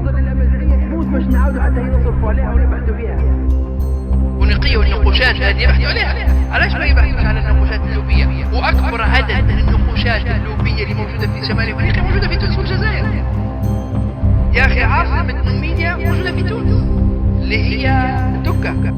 ننتظر الامازيغية تموت باش نعاودوا حتى هي نصرفوا عليها ونبحثوا فيها. بونيقيه والنقوشات هذه يبحثوا عليها، علاش ما يبحثوش على النقوشات اللوبيه؟ واكبر عدد من النقوشات اللوبيه اللي موجودة في شمال افريقيا موجودة في تونس والجزائر. يا اخي عاصمة نوميديا موجودة في تونس اللي هي دكه.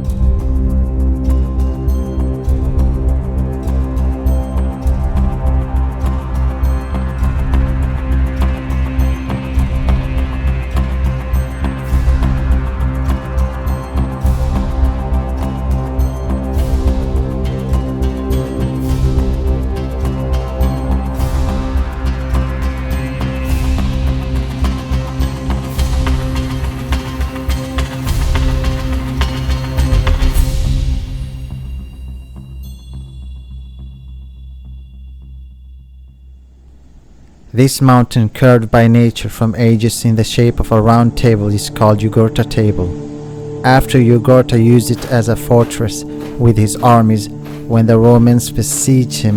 This mountain, curved by nature from ages in the shape of a round table, is called Jugurtha Table. After Jugurtha used it as a fortress with his armies when the Romans besieged him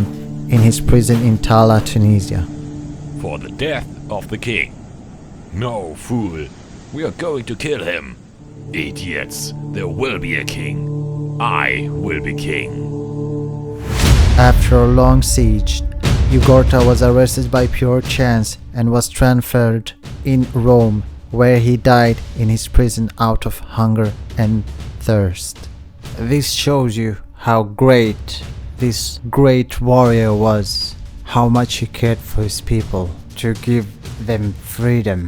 in his prison in Thala, Tunisia. For the death of the king. No, fool. We are going to kill him. Idiots. There will be a king. I will be king. After a long siege, Jugurtha was arrested by pure chance and was transferred in Rome, where he died in his prison out of hunger and thirst. This shows you how great this great warrior was, how much he cared for his people, to give them freedom.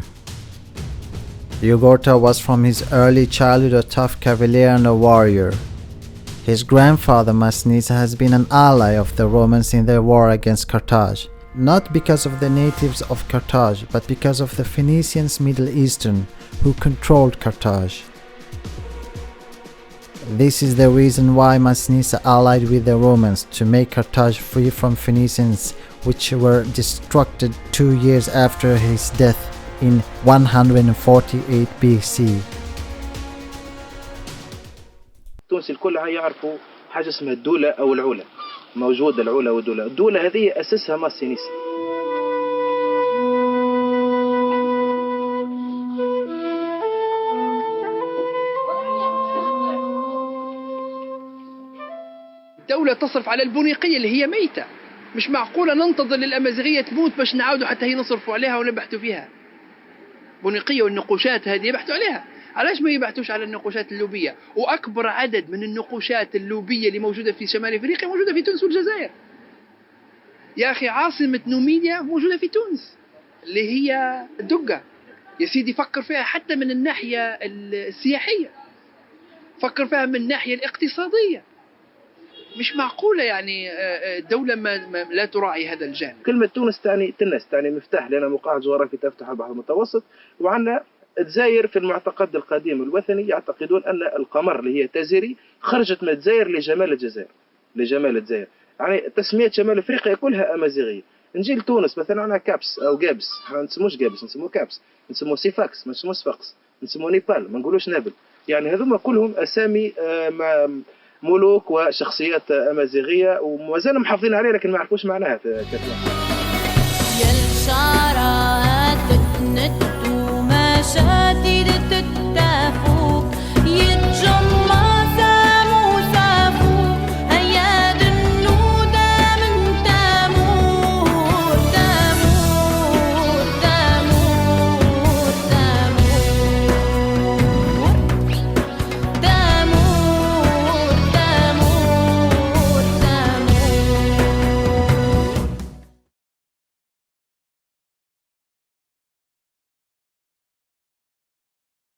Jugurtha was from his early childhood a tough cavalier and a warrior. His grandfather Massinissa has been an ally of the Romans in their war against Carthage, not because of the natives of Carthage, but because of the Phoenicians Middle Eastern who controlled Carthage. This is the reason why Massinissa allied with the Romans to make Carthage free from Phoenicians, which were destructed 2 years after his death in 148 BC. التونسي الكل يعرفوا حاجة اسمها الدولة أو العولة، موجودة العولة والدولة. الدولة هذه أسسها ماسينيسا. الدولة تصرف على البونيقية اللي هي ميتة، مش معقولة ننتظر للأمازيغية تموت باش نعاودوا حتى هي نصرفوا عليها ونبحثوا فيها. بونيقية والنقوشات هذه يبحثوا عليها، علاش ما يبحثوش على النقوشات اللوبية؟ وأكبر عدد من النقوشات اللوبية اللي موجودة في شمال افريقيا موجودة في تونس والجزائر. يا أخي عاصمة نوميديا موجودة في تونس اللي هي دقة. يا سيدي فكر فيها حتى من الناحية السياحية، فكر فيها من الناحية الاقتصادية. مش معقولة يعني الدولة ما لا تراعي هذا الجانب. كلمة تونس تعني تنس، تعني مفتاح، لأن موقعها جغرافي تفتح البحر المتوسط. وعندنا الجزائر في المعتقد القديم الوثني يعتقدون أن القمر اللي هي تزري خرجت من الجزائر لجمال الجزائر، لجمال الجزائر. يعني تسمية شمال افريقيا كلها أمازيغية. نجي لتونس مثلا عندنا كابس أو جابس، ما نسموش جابس نسموه كابس، نسموه سيفاكس ما نسموش صفاقس، نسموه نيبال ما نقولوش نابل. يعني هذوما كلهم أسامي ملوك وشخصيات أمازيغية وما زالوا محافظين عليها، لكن ما يعرفوش معناها في كتونس. يا الشعراء.